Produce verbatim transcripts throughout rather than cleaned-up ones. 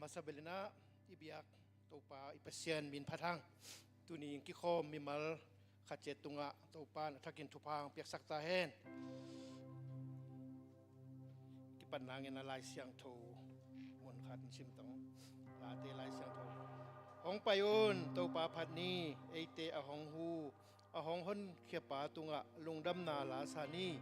Masa belinah i biak Topa i Pasian min phat hang. Tuni in kikhawm mimal khat ciat tungah Topa in a thakin thupha hong piaksak ta hen. Kipatna ngen a Lai Siangtho mun khat in sim tong. Late Lai Siangtho. Hong pai un, Topa phat ni, eite a hong hu, a hong honkhiapa tungah lungdamna la sa ni.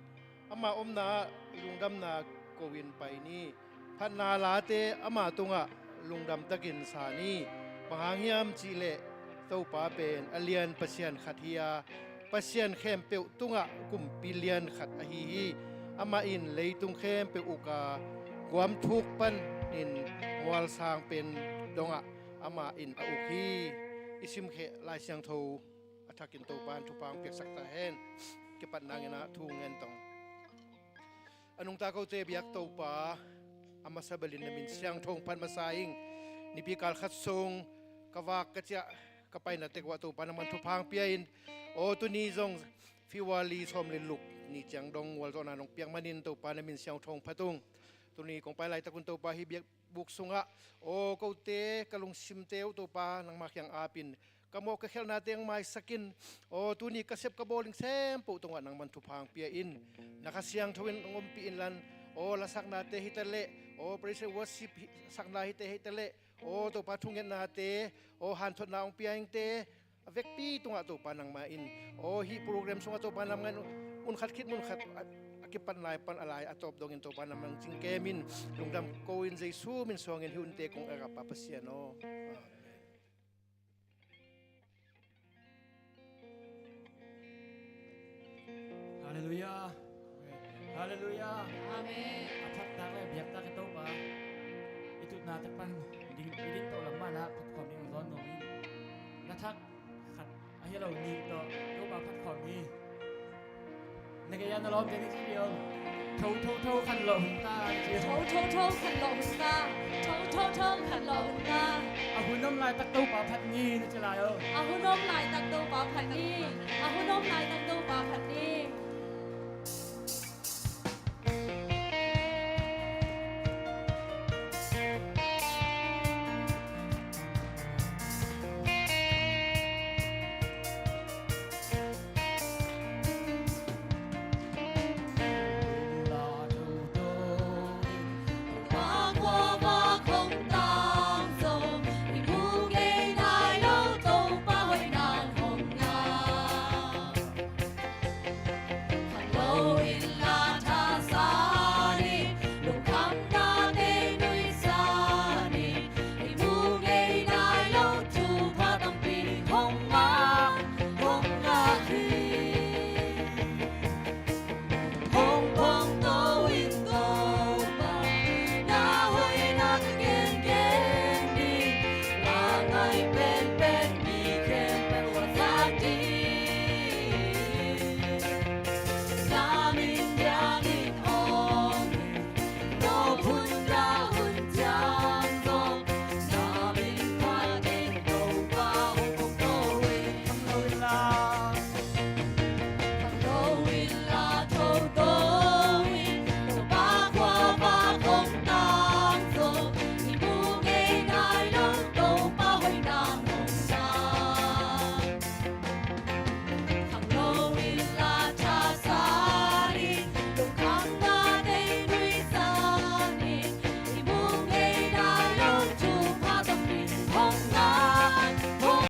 Ama omna ah lungdamna ko-in pai ni. Phatna late ama tungah lungdam takin sa ni. Bang hang hiam cihleh Topa pen a lian Pasian khat hi a, pasian khempeuh tungah kumpi lian khat ahi hi. Amah in leitung khempeuh uk a, guam thuk panin mual sang pen dongah amah in a uk hi. I simkheh Lai Siangtho a thakin Topa in thupha hong piaksak ta hen. Kipatna ngen a thu ngen tong. A nungta kote biak Topa, a masa belin na min siangtho hong phat masa ing. Nipi kal khat sung ka vak ka ciah ka paina tek uah Topa nangman thupha hong pia in. Aw, tuni zong February sawm le luk ni ciang dong gualzawhna nong piak manin Topa na min siangtho hong phat ung. Tuni kong pai laitak un Topa hih biakbuk sungah, aw, kote ka lungsimte uh Topa nangmah kiang apin, ka mawh ka khialhnate hong maisak in. Aw, tuni ka sep ka bawl ding sempoh tungah nangman thupha hong pia in. Na Kha Siangtho in hong ompih inlan, aw, lasaknate hi taleh, aw, praise and worship hi, sakna hite hi taleh, aw, Topa thungetnate, aw, hanthotna hong pia ingte, a vekpi tungah Topa nangmah in, aw, hih program sungah Topa nangmah in mun khat khit mun khat a, a kipatna pan a lai a tawp dongin Topa nangmah in cingkem in. Lungdam ko-in Jesu min suangin hih hunte kong ap a, Pasian aw. Amen. Halleluiah. Halleluiah. Amen. A phattak le a biaktak i Topa, i tutna tak pan ding, i ding tawh lam manah phatkhawm ding zawn nuam in. Na thak khat ahi lo nih tawh Topa phatkhawm ni. Na gei a na lawmte nih ci lio. Tho, tho, tho, khanlawh hun ta, ci. Tho, tho, tho, khanlawh hun ta. Tho, tho, tho, khanlawh hun ta. A hun om laitak Topa phat ni, na ci lai aw. A hun om laitak Topa phat ni. A hun om laitak Topa phat ni.